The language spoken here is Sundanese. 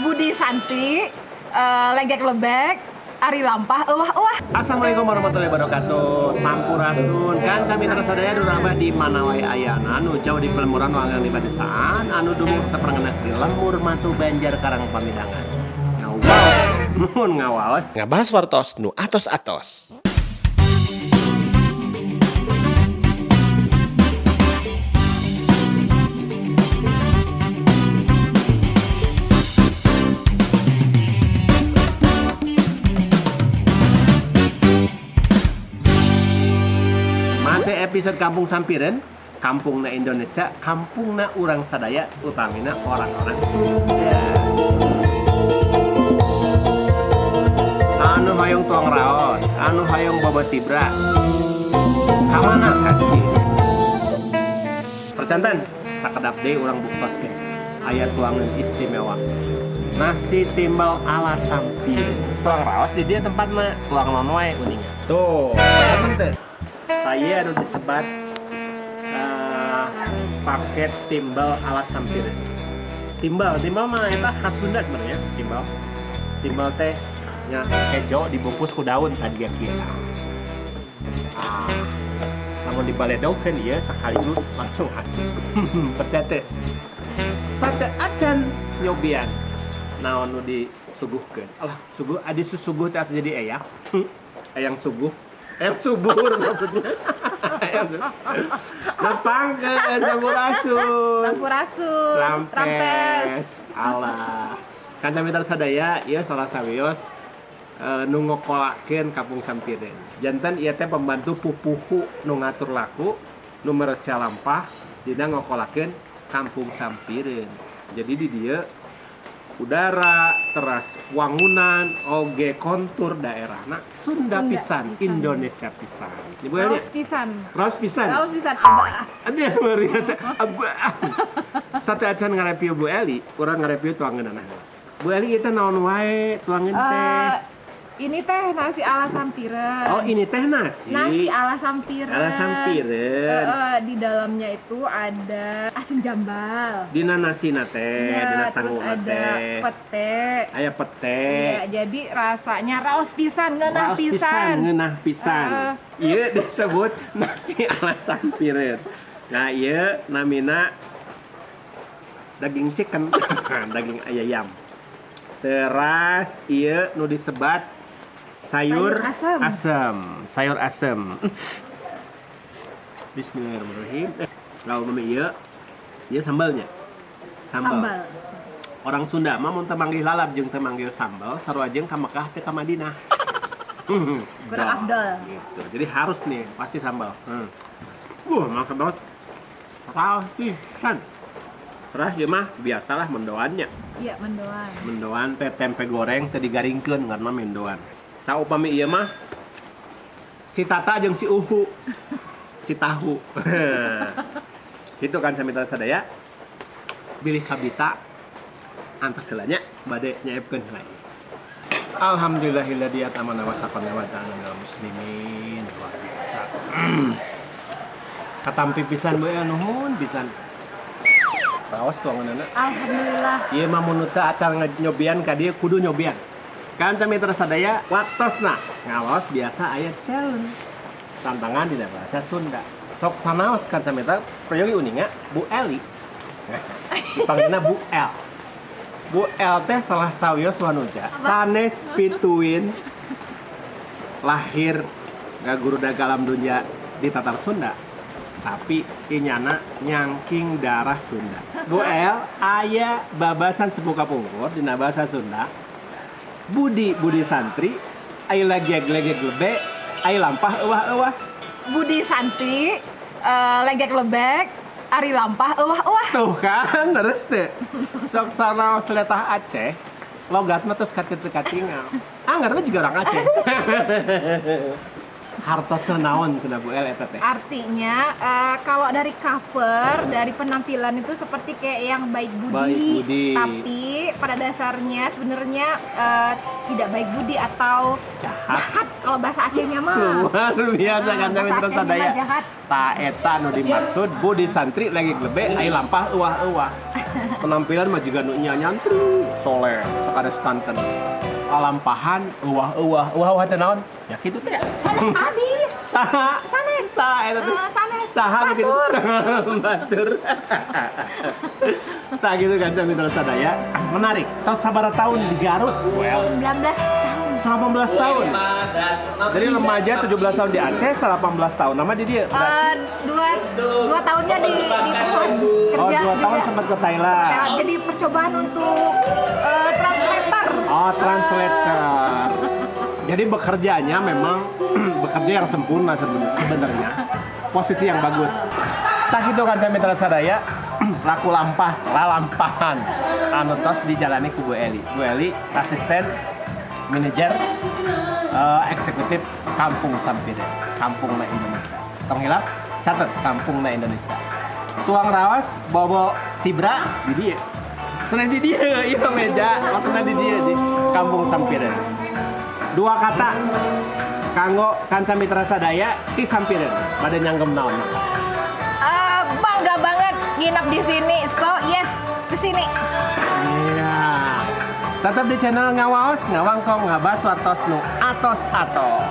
Budi Santi, Legek Lebek, Ari Lampah, euwah euwah. Assalamualaikum warahmatullahi wabarakatuh. Sampurasun. Kanca mitra sadaya duraba di mana wae ayana, anu jauh di pelemuran wanggang di padesaan, anu dumung tetep rengenas di lembur Matu Banjar Karang Pamidangan. Ngawaos, mun ngawaos ngabahas wartos nu atos-atos. Masih episode Kampung Sampireun, kampungna Indonesia, kampungna urang sadaya, utamina orang-orang Sunda. Anu hoyong tuang raos, anu hoyong bobotibra. Kamana kaki? Percanten, sakedap deui urang buktoskeun. Aya tuangan istimewa. Nasi timbel ala Sampireun. Tuang raos di dieu tempatna, tuang naon wae uninga. Tuh, percanten teh. Saya anu disebat paket timbel ala Sampireun. Timbel, timbel mah eta khas Sunda sebenarnya, timbel. Timbel teh nya kejo dibungkus ku daun tadi kieu. Ah, lamun dibaledogkeun ieu sekaligus langsung asup. Percaya teh. Sate acan nyobian naon nu disuguhkeun. Alah, suguh adi susuguh teh asa jadi eyang. Eyang suguh. Eyang subur maksudnya. Eyang subur. Nepangkeun sampurasun. Sampurasun. Rampes. Rampes. Alah. Kanca mitra sadaya ieu salah sawios nu ngokolakeun Kampung Sampireun. Janten ieu teh pembantu pupuhu nu ngatur laku, nu meresya lampah dina ngokolakeun Kampung Sampireun. Jadi di dieu udara teras wangunan oge kontur daerahna Sunda Sunda pisan, pisan. Indonesia pisan. Ibu Eli, Raos pisan. raos pisan. Raos pisan abah. Ada yang luar biasa. Abah. Satu acan ngareview Bu Eli, urang ngareview tuangeunana. Bu Eli itu naon wae tuangeun teh? Ini teh nasi ala Sampireun. Oh, ini teh nasi. Nasi ala Sampireun. Ala Sampireun. Di dalamnya itu ada asin jambal. Dina nasina teh, Iya, dina terus sanguna ada teh. pete. Aya pete. Iya, jadi rasanya raos pisan, ngeunah Raos pisan, pisan. ngeunah pisan. Heeh. Ieu disebut nasi ala Sampireun. Nah, ieu namina daging chicken, daging ayam. Teras ieu nu disebat sayur, Sayur asem. asem, sayur asem. Bismillahirrahmanirrahim. Lalu mami ieu, ieu sambalnya. Sambal. Sambal. Orang Sunda mah mun teu manggih lalap jeung teu manggih sambal, sarua jeung ka Mekah teu ka Madinah. Kurang afdol. Gitu. Jadi harus nih, pasti sambal. Mantap banget. Raos pisan. Terus ieu mah biasalah mendoannya. Iya, mendoan. Mendoan teh tempe goreng teh digaringkeun karena mendoan. Tah upami ieu mah si Tata jeung si Uhu. Si tahu. Gitu kan samitra sadaya. Bilih kabita antos heula nya bade nyaepkeun heula. Alhamdulillahilladzi atamana wa saqana wa ta'ala minal muslimin. Luar biasa. Katampi pisan Bu ya, nuhun pisan. Raos tuanganana. Alhamdulillah. Ieu mah mun teu acan nyobian ka dieu kudu nyobian. Kanca mitra sadaya waktosna ngawaos biasa aya challenge. Tantangan dina bahasa Sunda. Sok sanaos kanca mitra peryogi uninga Bu Eli. Dipanggilna Bu El. Bu El teh salah sawios wanuja. Sanes pituin lahir ngagurudag alam dunya di Tatar Sunda. Tapi inyana nyangking darah Sunda. Bu El aya babasan sepuh kapungkur dina bahasa Sunda. Budi Budi Santri, ai legeg legeg lebe, ai lampah euwah euwah. Budi Santi, Legek Lebek, Ari Lampah, euwah euwah. Tuh kan, terus teh. Sok sanaos letah Aceh, logat mah terus katitu katingal. Anggar mah juga orang Aceh. Hartosna naon cenah Bu El eta teh? Artinya kalau dari cover, dari penampilan itu seperti kayak yang baik budi, Baik budi. Tapi pada dasarnya sebenarnya tidak baik budi atau Jahat. jahat kalau bahasa Acehnya mah. Luar biasa kan Bahasa sampe terus Acehnya sadaya. mah jahat. Ta eta nu dimaksud budi santri lagi glebe ai lampah euwah-euwah. Penampilan mah jiga nu nyantri soleh. kades kanten. Kalampahan euwah-euwah, euwah-euwah teh naon? Ya kitu teh. Sanes abi. Saha? Sanes. Saha eta teh? Eh, sanes. Saha nu kitu? Batur. Batur. Tah gitu kan mitra sadaya. Menarik. Tos sabaraha tahun di Garut? Well, 19 tahun. 18 tahun. Jadi remaja 17 tahun di Aceh, 18 tahun. Nama di dia. Eh, 2 tahunnya di Thailand. Oh, Kerja 2 tahun juga. sempat ke Thailand. Thailand. Jadi percobaan untuk translator. Oh, translator. Jadi bekerjanya memang bekerja yang sempurna sebenarnya. Posisi yang bagus. Tah itu kan mitra sadaya laku lampah, lalampahan anu tos dijalani ku Bu Eli. Bu Eli asisten manajer eksekutif Kampung Sampireun, Kampung Na Indonesia. Tong hilap, catat Kampung Na Indonesia. Tuang raos bobo tibra di dieu. Senang di dieu, ieu meja, maksudnya di dieu di Kampung Sampireun. Dua kata kanggo kanca mitra sadaya di Sampireun bade nyanggem naon? Bangga banget nginap di sini. So yes, ke sini. Iya. Tetap di channel Ngawaos, Ngawangkong, Ngabas, Wartos Nu, Atos Atos.